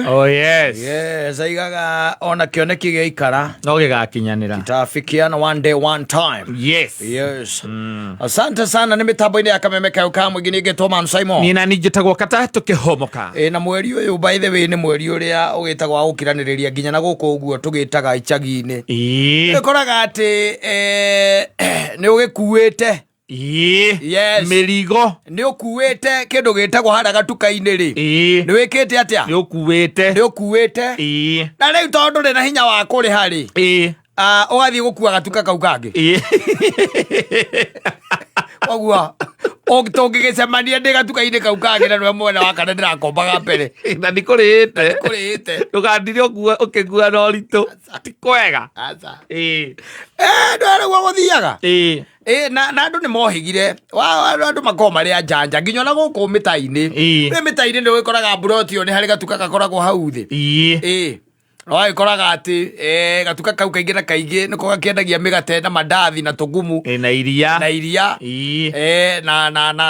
Oh yes. Yes, aigaga ona kĩoneki gĩaikara No gĩgakinyanĩra. Tutafikiana one day, one time. Yes. Yes. Asante sana nĩ mĩtambo-inĩ ya Kameme Kayũ ka Mũingĩ ningĩ Toman Simon. Niĩ na niĩ njĩtagwo Kata tũkĩhomoka. Ĩ na mweri ũyũ, by the way, nĩ mweri ũrĩa ũgĩtagwo wa gũkiranĩrĩria nginya na gũkũ ũguo tũgĩtaga icagi-inĩ. Ũkoraga atĩ nĩ ũgĩkuĩte. Yes. Mĩrigo. Nĩ ũkuĩte kĩndũ gĩtagwo harĩa gatuka-inĩ rĩ. Nĩ wĩkĩte atĩa? Nĩ ũkuĩte. Nĩ ũkuĩte. Na rĩu tondũ ndũrĩ na hinya wa kũrĩha rĩ, ũgathiĩ gũkua gatuka kau kangĩ. Koguo tũngĩgĩcemania ndĩ gatuka-inĩ kau kangĩ na nĩwe mwena wa kana ndĩrakombaga mbere. Na ndikũrĩhĩte. Kũrĩhĩte. Ndũgandire ũkĩngua na ũritũ. Ti kwega. Aca. Ndwĩrĩguo gũthiaga. Na andũ nĩ mohĩgire. Andũ makoragwo marĩ a njanja nginya ona gũkũ mĩta-inĩ. Rĩu mĩta-inĩ nĩ ũgĩkoraga mburoti ĩyo nĩ harĩ gatuka gakoragwo hau thĩ. Na wagĩkoraga atĩ gatuka kau kaingĩ na kaingĩ nĩko gakĩendagia mĩgate na mandathi na tũgumu. Na iria. Na iria.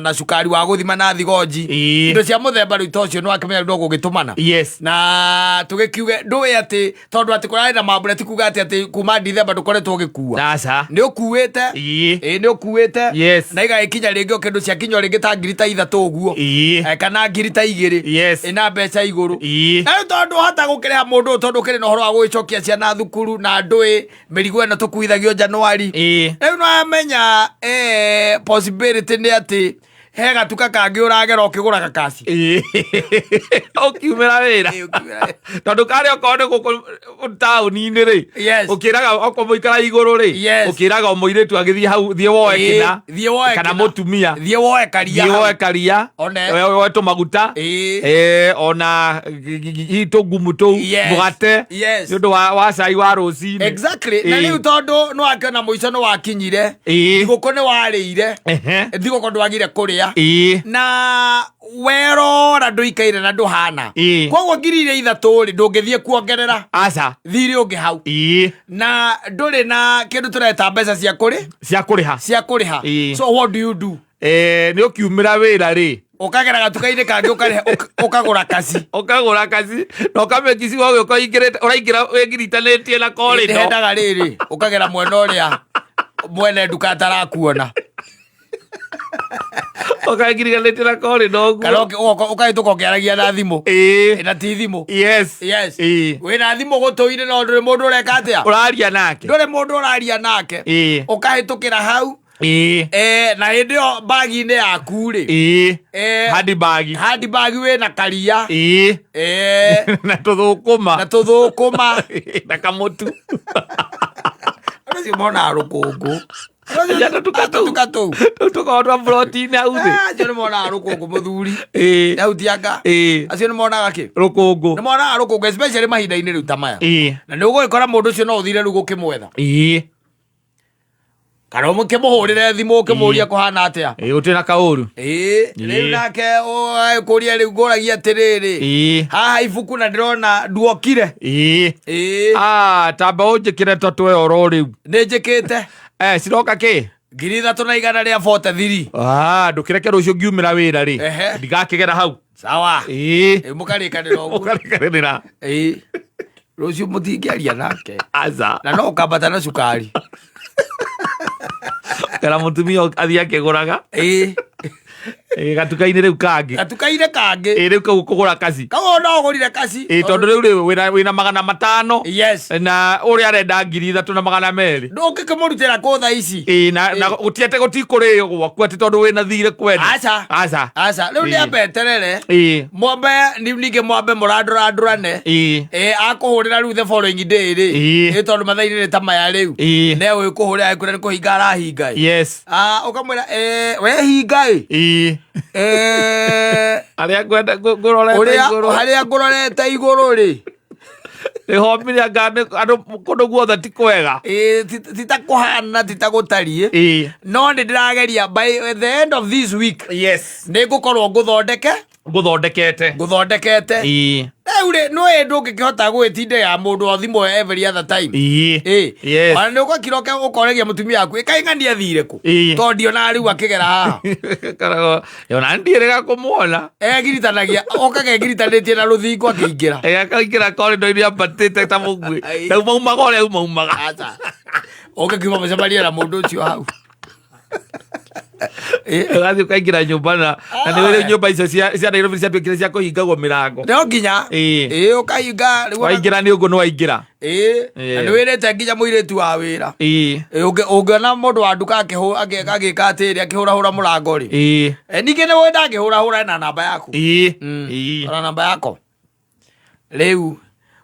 Na cukari wa gũthima na thigonji. Indo cia mũthemba rĩu ta ũcio nĩ wakĩmenya rĩu no gũgĩtũmana. Yes. Na tũgĩkiuge ndũĩ atĩ tondũ atĩ kũrarĩ na mambura ti kuga atĩ atĩ kuma Dithemba ndũkoretwo ũgĩkua. Aca. Nĩ ũkuĩte. Ĩĩ nĩ ũkuĩte. Yes. Na igagĩkinya rĩngĩ o kĩndũ ciakinya o rĩngĩ ta ngiri ta 3 ũguo. Kana ngiri ta 2. Yes. Ĩna mbeca igũrũ. Na rĩu tondũ ndũhota gũkĩrĩha mũndũ ũyũ tondũ ũkĩrĩ na ũhoro wa gũgĩcokia ciana thukuru na ndũĩ mĩrigo ĩno tũkuithagio Januari. Rĩu nĩwamenya possibility nĩ atĩ he gatuka kangĩ ũragera ũkĩgũraga kaci. Ũkiumĩra wĩra. Ĩĩ, ũkiumĩra wĩra. Tondũ karĩa okorwo nĩ gũkũ taũni-inĩ rĩ, Yes. ũkĩraga okorwo mũikara igũrũ rĩ, Yes. ũkĩraga o mũirĩtu agĩthiĩ hau thiĩ woe kĩna. Thiĩ woe Kana kĩna. mũtumia. Thiĩ woe karia Thiĩ hau. woe karia. One. Woe tũmaguta. Ona tũngumu tũu. Yes. Mũgate. Yes. Nĩ ũndũ wa cai wa rũcinĩ. Exactly. Na rĩu tondũ nĩ wakĩona mũico nĩ wakinyire. Thigũkũ nĩ warĩire. Thigũkũ ndwagire kũrĩa. Na werora ndũikaire na ndũhana. Koguo ngiri iria 3 rĩ ndũngĩthiĩ kuongerera. Aca. Thirĩ ũngĩ hau. Na ndũrĩ na kĩndũ tũreta mbeca cia kũrĩ? Cia kũrĩha. Cia kũrĩha. So what do you do? Nĩ ũkiumĩra wĩra rĩ. Ũkagera gatuka-inĩ kangĩ ũkarĩha, ũkagũra kaci. Ũkagũra kaci na ũkameki sure ũgĩũka ũingĩrĩte, ũraingĩra wĩgirithanĩtie na corridor. Nĩhendaga rĩrĩ, ũkagera mwena ũrĩa mwene nduka atarakuona. Ũkagiriganĩtie na corridor ũguo. Kana ũkahĩtũka ũkĩaragia na thimũ. Na ti thimũ. Yes. Yes. Wĩna thimũ gũtũ-inĩ no ndũrĩ mũndũ ũreka atĩa? Ũraria nake. Ndũrĩ mũndũ ũraria nake. Ũkahĩtũkĩra hau. Na hĩndĩ ĩyo bagi-inĩ yaku rĩ. Handibagi. Handibagi wĩna karia. Na tũthũkũma. Na tũthũkũma. Na kamũtu. Andũ acio monaga rũkũngũ. Ja, tũtuka tũu. Tũtuka tũu. Tũu tũkoragwo twa ploti-inĩ hau thĩ. Acio nĩ monaga rũkũngũ mũthuri. Hau tianga. Acio nĩ monaga kĩ? Rũkũngũ. Nĩ monaga rũkũngũ especially mahinda-inĩ rĩu ta maya. Na nĩ ũgũgĩkora mũndũ ũcio no ũthire rĩu gũkĩmwetha. Kana ũkĩmũhũrĩre thimũ ũkĩmũrie kũhana atĩa. Gũtirĩ na kaũru. Rĩu nake ũkũria rĩu ngũragia atĩrĩrĩ. Haha ibuku na ndĩrona nduokire. Tamba ũnjĩkĩre ta twe oro rĩu. Nĩ njĩkĩte. Ciroka kĩ? Ngiri ithatũ na igana rĩa 43. Ndũkĩreke rũciũ ngiumĩra wĩra rĩ. Ndigakĩgera hau. Sawa. Mũkarĩkanĩra ũguo. Mũkarĩkanĩra. Rũciũ mũtingĩaria nake. Aca. Na no ũkambata na cukari. Kana mũtumia athiĩ akĩgũraga. Gatuka-inĩ rĩu kangĩ. Gatuka-inĩ kangĩ. Rĩu kau kũgũra kaci. Kau no ũgũrire kaci. Tondũ rĩu rĩ, wĩna 500. Yes. Na ũrĩa arenda ngiri ithatũ na magana merĩ. Ndũngĩkĩmũrutĩra kũ thaa ici? Na gũtirĩ atĩ gũtikũrĩo gwaku atĩ tondũ wĩna thirĩ kwene. Aca. Aca. Aca. Rĩu nĩ ambe eterere. Mwambe, ningĩ mwambe mũrandũrandũrane. Akũhũrĩra rĩu the following day rĩ. Tondũ mathaa-inĩ nĩ ta maya rĩu. Ne ũgĩkũhũrĩra agĩkwĩra nĩ kũhinga arahinga ĩ. Yes. Ũkamwĩra, we hinga ĩ. Harĩa ngwenda ngũrorete igũrũ. Harĩa ngũrorete igũrũ rĩ. Nĩ homire anga nĩ andũ kũndũ guothe ti kwega. Ti ta kũhana, ti ta gũtariĩ. No nĩ ndĩrageria by the end of this week. Yes. Nĩ ngũkorwo ngũthondeke. Ngũthondekete. Ngũthondekete. Rĩu rĩ, nĩũĩ ndũngĩkĩhota gwĩtindĩra mũndũ o thimũ every other time. Ĩĩ. Ĩ. Yes. Ona nĩ ũgakira ũkoragia mũtumia waku, ĩkaĩ ng'ania athire kũ? Ĩĩ. Tondũ ndionaga rĩu akĩgera haha. Karagwo, ona ndiĩrĩga kũmuona. Egiritanagia, okaga egiritanĩtie na rũthingo akĩingĩra. Akaingĩra corridor-inĩ ambatĩte ta mũguĩ. Ĩĩ. Ndaumaumaga ũrĩa aumaumaga. Aca. Ũngĩkiuma mũcemanie na mũndũ ũcio hau. Ĩ. Ũgathiĩ ũkaingĩra nyũmba na na nĩ rĩu nyũmba icio cia Nairobi ciatuĩkire cia kũhingagwo mĩrango. No nginya. Ĩĩ. Ĩ, ũkahinga rĩu ona- Waingĩra nĩ ũguo nĩ waingĩra. Ĩ. Na Ĩĩ. nĩ wĩrĩte nginya mũirĩtu wa wĩra. Ĩĩ. Ĩ, ũngĩona mũndũ wa nduka agĩka atĩrĩ akĩhũrahũra mũrango rĩ. Ĩĩ. E, ningĩ nĩ wĩ ndangĩhũrahũra ena namba yaku. Ĩĩ. Ĩĩ. Ona namba yako. Rĩu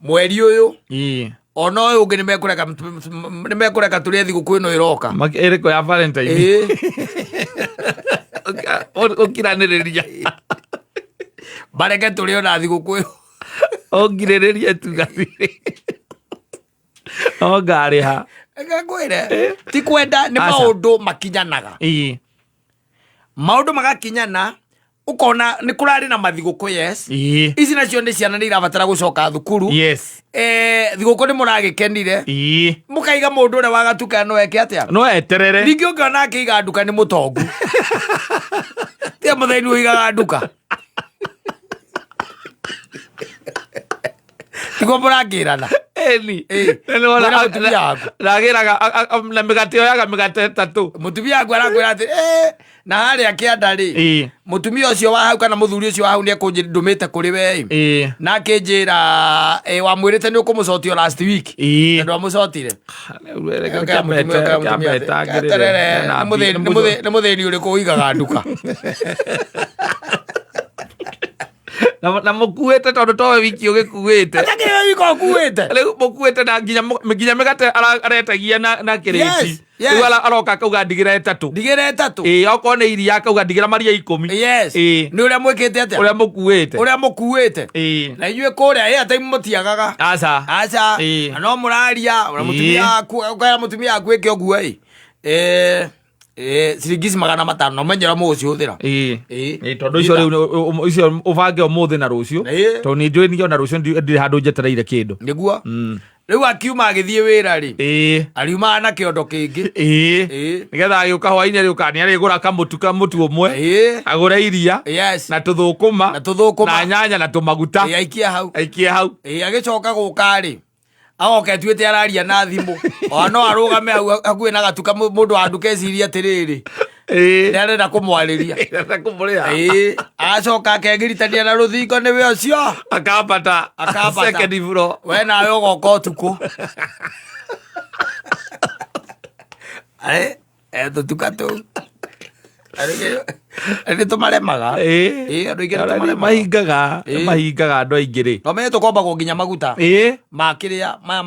mweri ũyũ Ĩĩ. ona ũyũ ũngĩ nĩmekũreka nĩmekũreka tũrĩe thigũkũ ĩno ĩroka. Ĩrĩkũ ya Valentine? Ĩĩ. Ũkiranĩrĩria. Bareke tũrĩe ona thigũkũ ĩyo. Ũngirĩrĩrie tu gathirĩ. No ngarĩha. Reke ngwĩre ti kwenda nĩ Aca. maũndũ makinyanaga. Ĩĩ. Maũndũ magakinyana ũkona nĩ kũrarĩ na mathigũkũ yes. Ĩĩ. Ici nacio nĩ ciana nĩ irabatara gũcoka thukuru. Yes. Eh, thigũkũ nĩ mũragĩkenire. Ĩĩ. Mũkaiga mũndũ ũrĩa wagatuka no eke atĩa? No eterere. Ningĩ ũngĩona akĩiga nduka nĩ mũtongu. Tia mũthĩni ũigaga nduka. Tiguo mũrakĩrana. Eni. Ĩĩ. Na nĩwona- Mwĩra mũtumia waku. Ndagĩraga na mĩgate oyaga mĩgate ĩtatũ. Mũtumia waku arakwĩra atĩ "Eh, na harĩa kĩanda rĩ Ĩĩ. mũtumia ũcio wa hau kana mũthuri ũcio wa hau nĩekũndũmĩte kũrĩ we Ĩĩ. na akĩnjĩra eh, wamwĩrĩte nĩ ũkũmũcotia last week Ĩĩ. na ndwamũcotire Reke kĩambe etangĩrĩre. Na nĩ mũthĩni ũrĩkũ ũigaga nduka Na mũkuĩte tondũ towe wiki ũgĩkuĩte. atakĩrĩ wika ũkuĩte Rĩu mũkuĩte na nginya mĩgate aretagia na kĩrĩti. Yes, yes. Rĩu aroka akauga ndigĩra ĩtatũ. ndigĩra ĩtatũ Ĩĩ okorwo nĩ iria akauga ndigĩra maria ikũmi. yes Ĩĩ. nĩ ũrĩa mwĩkĩte atĩa Ũrĩa mũkuĩte. ũrĩa mũkuĩte Ĩĩ. na inyuĩ kũrĩa airtime mũtiagaga Aca. aca Ĩĩ. na no mũraria na mũtumia Ĩĩ. waku ũkera mũtumia waku ĩke ũguo ĩ Eh, eh, ciringi ici 500 na ũmenye ũrĩa mũgũcihũthĩra Ĩĩ. Ĩĩ. Ĩĩ, tondũ icio rĩu icio ũbange ũmũthĩ na rũciũ. Ĩĩ. Tondũ nĩ njũĩ ningĩ ona rũciũ ndirĩ handũ njetereire kĩndũ. nĩguo rĩu akiuma agĩthiĩ wĩra rĩ Ĩĩ. ariumaga na kĩondo kĩngĩ Ĩĩ. Ĩĩ. Nĩgetha agĩũka hwainĩ arĩũka nĩ arĩgũra kamũtu kamũtu ũmwe. Ĩĩ. Agũre iria. yes Na tũthũkũma. Na tũthũkũma. Na nyanya na tũmaguta. Ĩĩ, aikie hau Aikie hau. Ĩĩ, agĩcoka gũka rĩ agoka etuĩte araria na thimũ ona no arũgame hau hakuhĩ na gatuka mũndũ wa nduka ecirie atĩrĩrĩ Ĩĩ. nĩ arenda kũmwarĩria Arenda kũmũrĩha. Ĩĩ, agacoka akegiritania na rũthingo nĩwe ũcio Akambata. Akambata. Second floor. we nawe ũgoka ũtukũ Arĩ, eh, tũtuka tũu nĩ tũmaremaga Ĩĩ. Ĩĩ, andũ aingĩ nĩ Arĩa tũmaremaga. mahingaga Ĩĩ. mahingaga andũ aingĩ rĩ. no menye tũkombagwo nginya maguta Ĩĩ. ma kĩrĩa maya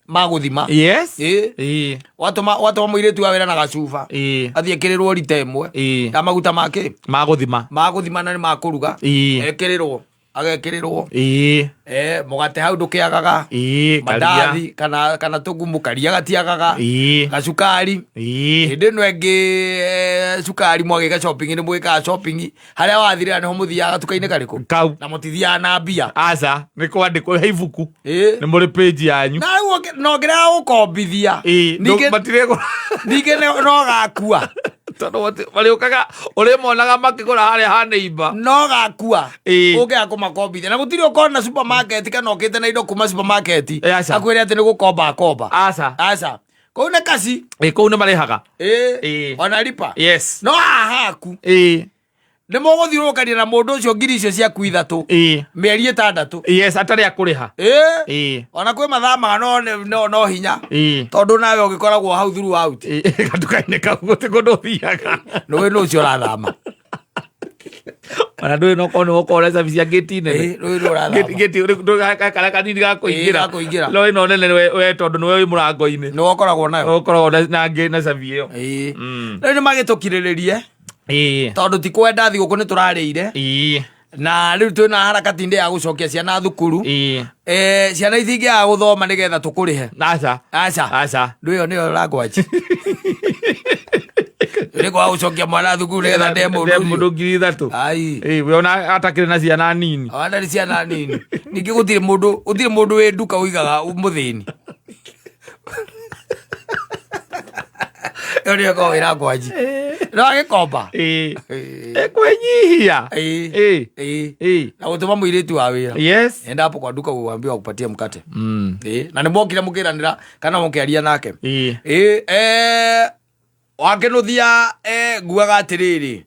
ma gũthima Yes. Ĩĩ. Ĩĩ. watũma mũirĩtu wa wĩra na gacuba Ĩĩ. athiĩ ekĩrĩrwo rita ĩmwe Ĩĩ. ya maguta ma kĩ Ma gũthima. ma gũthima na nĩ ma kũruga Ĩĩ. ekĩrĩrwo agekĩrĩrwo Ĩĩ. eh, mũgate hau ndũkĩagaga Ĩĩ. Karia. mandathi kana tũgumu karia gatiagaga Ĩĩ. gacukari Ĩĩ. hĩndĩ ĩno ĩngĩ eh, cukari mwagĩka shopping nĩ mwĩkaga shopping harĩa wathirĩra nĩho mũthiaga gatuka-inĩ karĩkũ Kau. na mũtithiaga na mbia Aca. Nĩ kwandĩkwo he ibuku. Ĩĩ. Nĩ mũrĩ page yanyu. na rĩu no ngĩrega gũkombithia Ĩĩ. ningĩ Matirĩgũra. ningĩ no gakua Tondũ marĩũkaga ũrĩmonaga makĩgũra harĩa ha neighbor. no gakua Ĩĩ. ũngĩaga kũmakombithia na gũtirĩ ũkona supermarket kana ũkĩte na indo kuma supermarket Ĩ, aca. akwĩre atĩ nĩ gũkomba akomba Aca. aca kũu nĩ kaci Ĩĩ kũu nĩ marĩhaga. Ĩĩ. Ĩĩ. ona ripa Yes. no haha haku Ĩĩ. nĩ mũgũthiũrũrũkania na mũndũ ũcio ngiri icio ciaku ithatũ Ĩĩ. mĩeri ĩtandatũ Yes, atarĩ akũrĩha. Ĩĩ. Ĩĩ. ona kwĩ mathaa maga no hinya Ĩĩ. tondũ nawe ũgĩkoragwo hau throughout Ĩĩ, gatuka-inĩ kau gũtirĩ kũndũ ũthiaga. nĩũĩ nũ ũcio ũrathama Ona ndũĩ no korwo nĩ ũkorwo na service ya gate nene. Ĩĩ, nĩũĩ nũ ũrathama Gate karĩa kanini ga Ĩĩ, kũingĩra. ga kũingĩra. No ĩno nene we tondũ nĩwe wĩ mũrango-inĩ. nĩwe ũkoragwo nayo Ũkoragwo na cabi ĩyo. Ĩĩ. Rĩu nĩ magĩtũkirĩrĩrie Ĩĩ. tondũ ti kwenda thigũkũ nĩ tũrarĩire Ĩĩ. na rĩu twĩna harakati-inĩ ya gũcokia ciana thukuru Ĩĩ. Eh, ciana itingĩaga gũthoma nĩgetha tũkũrĩhe Aca. aca Aca. ndũ ĩyo nĩyo language Nĩ kwaga gũcokia mwana thukuru nĩgetha ndee mũndũ ũcio. Mũndũ 3,000. Ai. Ĩĩ, we ona atakĩrĩ na ciana nini. Ona nĩ ciana nini. Ningĩ gũtirĩ mũndũ, gũtirĩ mũndũ wĩ nduka ũigaga mũthĩni. Ĩyo nĩyo ĩkoragwo ĩra ngwanji. No agĩkomba. Ĩĩ. Kwĩnyihia. Ĩĩ. Ĩĩ. Ĩĩ. Ĩĩ. Na gũtũma mũirĩtu wa wĩra. Yes. Enda hapo kwa duka uambiwa akupatie mkate. Ĩĩ. Na nĩ mwokire mũkĩranĩra kana mũkĩaria nake. Ĩĩ. Ĩĩ, wakĩnũthia nguaga atĩrĩrĩ,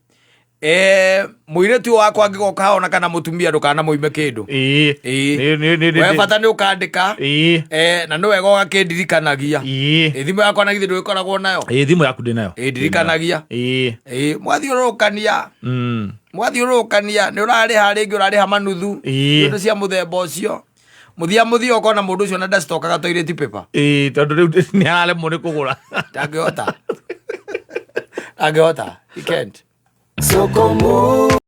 mũirĩtu ũyũ wakwa angĩgoka ona kana mũtumia ndũkanamũime kĩndũ. Ĩĩ. Ĩĩ. Nĩ We bata nĩ ũkandĩka. Ĩĩ. Na nĩ wega ũgakĩndirikanagia. Ĩĩ. Ĩĩ, thimũ yakwa na githĩ ndũgĩkoragwo nayo? Ĩĩ, thimũ yaku ndĩ nayo. Ĩĩ, ndirikanagia. Ĩĩ. Ĩĩ, mwathiũrũrũkania. Mwathiũrũrũkania nĩ ũrarĩha rĩngĩ, ũrarĩha manuthu. Ĩĩ. Indo cia mũthemba ũcio. Mũthia mũthia ũkona mũndũ ũcio na ndacitokaga toilet paper. Ĩĩ, tondũ rĩu nĩ araremwo nĩ kũgũra. Ndangĩhota. Ndangĩhota. He can't. Soko Murwa.